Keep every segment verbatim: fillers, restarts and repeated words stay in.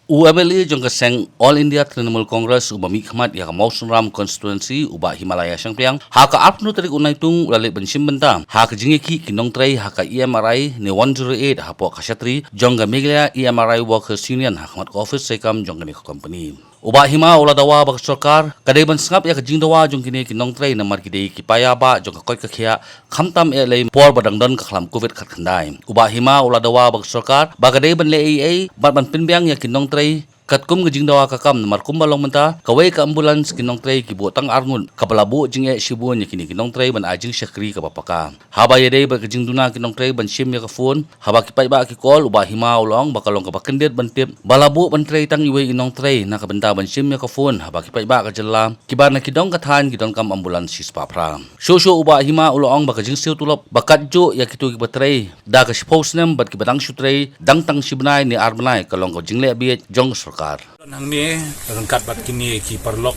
U M L A jong ka seng All India Trinamool Congress uba mihkhmat ïa ka Mawsynram constituency, u Bah Himalaya Shangpliang, ha ka arphew tarik u Naitung u la leit ban shim bynta ha ka jingïakhih ki nongtrei ha ka E M R I ne one zero eight hapoh ka shatri jong ka Meghalaya E M R I Workers Union ha khmat ka office treikam jong kane ka company. U Bah Hima u la dawa ba ka sorkar ka dei ban sngap ïa ka jingdawa jong kine ki nongtrei namar ki dei ki paidbah jong ka koit ka khiah, khamtam eh lei por ba dang don ka khlam covid khatkhyndai. U Bah Hima u la dawa ba ka sorkar ba ka dei ban leh ei ei bad ban pynbiang ïa ki nongtrei katkum ka jingdawa ka kam namar kumba long mynta kawei ka ambulance ki nongtrei ki buh tang arngut kaba la buh jingeh shibun ïa kine ki nongtrei ban ai jingshakri kaba paka. Haba ïadei bad ka jingduna ki nongtrei ban shim ïa ka phone, haba ki paidbah ki call, u Bah Hima u la ong ba ka long kaba kyndit ban tip ba la buh ban trei tang iwei i nongtrei na ka bynta ban shim ïa ka phone, haba ki paidbah ka jylla kiba na ki dong ka thaiñ ki donkam ambulance shispah phra. Shuh shuh u Bah Hima u la ong ba ka jingsiew tulop ba katjuh ïa kito kiba trei da ka shiphew snem bad kiba dang shu trei dang tang shi bnai ne ar bnai ka long ka jingleh bieit jong ka sorkar. Don hangne ryngkat bad kine ki paralok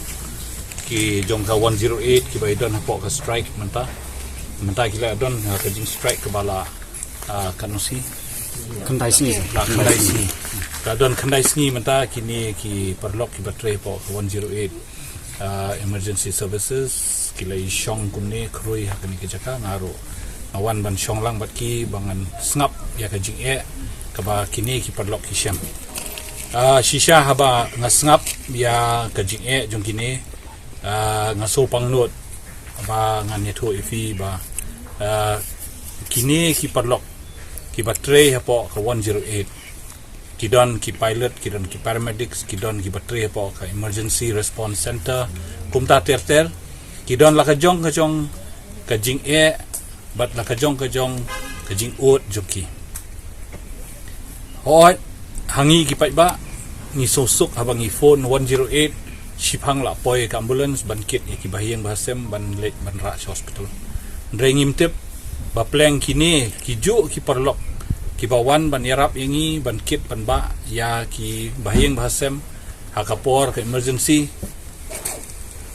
ki jong ka one zero eight kiba i don hapoh ka strike mynta. Mynta ki la don ha ka jingstrike kaba la, ah, katno sngi? Khyndai sngi. Ah, khyndai sngi. Ka don khyndai sngi mynta kine ki paralok kiba trei hapoh ka one zero eight, ah, emergency services ki la i shong kumne khrui ha kane ka jaka. Nga ruh nga wan ban shong lang bad ki ba ngan sngap ïa ka jingeh kaba kine ki paralok ki shem. Ah, shisha haba nga sngap ïa ka jingeh jong kine, ah, nga sngewpang nud ba ngan ïathuh ïa phi ba, ah, kine ki paralok kiba trei hapoh ka one zero eight, ki don ki pilot, ki don ki paramedics, ki don kiba trei hapoh ka emergency response center, kumta ter ter, ki don la ka jong ka jong ka jingeh bad la ka jong ka jong ka jingud jong ki. Hooid, ha ngi ki paidbah ngi sngewsuk haba ngi phone one zero eight, shiphang la poi ka ambulance ban kit ïa ki bahaïing bahasem ban leit ban rah sha hospital. Hynrei ngim tip ba pleng kine ki juh ki paralok kiba wan ban ïarap ïa ngi ban kit ban bah ïa ki bahaïing bahasem ha ka por ka emergency,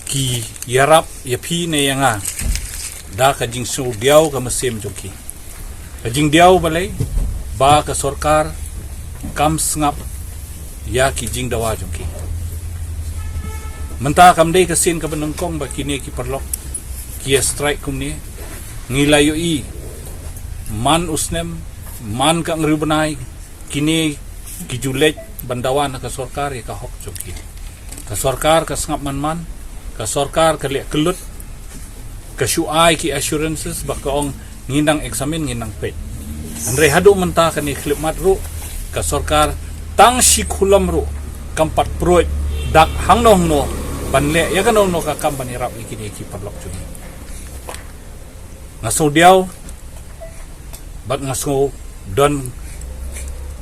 ki ïarap ïa phi ne ïa nga da ka jingsngewdiaw ka mynsiem jong ki. Ka jingdiaw balei? Ba ka sorkar kam sngap ïa ki jingdawa jong ki. Mynta kam dei ka sien kaba nyngkong ba kine ki paralok ki ïa strike kumne. Ngi la ïohi man u snem, man ka hynriew bnai, kine ki ju leit ban dawa na ka sorkar ïa ka hok jong ki. Ka sorkar ka sngap man man, ka sorkar ka leh kyllut, ka shu ai ki assurances ba ka ong ngin dang examine, ngin dang peit. Hynrei haduh mynta kane khyllipmat ruh ka sorkar tang shi khulom ruh kam pat pruid dak hangno hangno ban leh ïa kano kano ka kam ban ïarap ïa kine ki paralok jong ngi. Nga sngewdiaw bad nga sngew don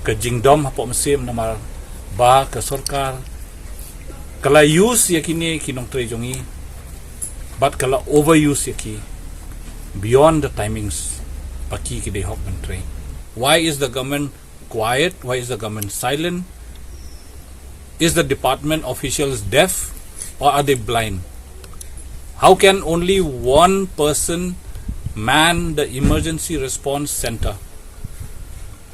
ka jingdom hapoh mynsiem namar ba ka sorkar ka la use ïa kine ki nongtrei jong ngi bad ka la overuse ïa ki beyond the timings ba ki ki dei hok ban trei. Why is the government quiet? Why is the government silent? Is the department officials deaf or are they blind? How can only one person man the emergency response center,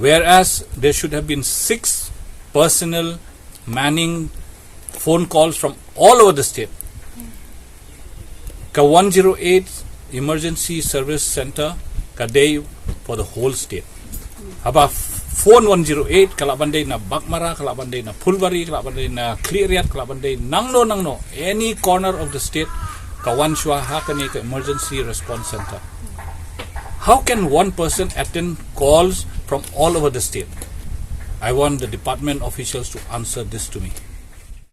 whereas there should have been six personnel manning phone calls from all over the state? Ka one zero eight emergency service center ka dei for the whole state. Haba phone one zero eight ka lah ban dei na Baghmara, ka lah ban dei na Phulbari, ka lah ban dei na Khliehriat, ka lah ban dei nangno nangno, any corner of the state, ka wan shuwa ha kane ka emergency response center. How can one person attend calls from all over the state? I want the department officials to answer this to me.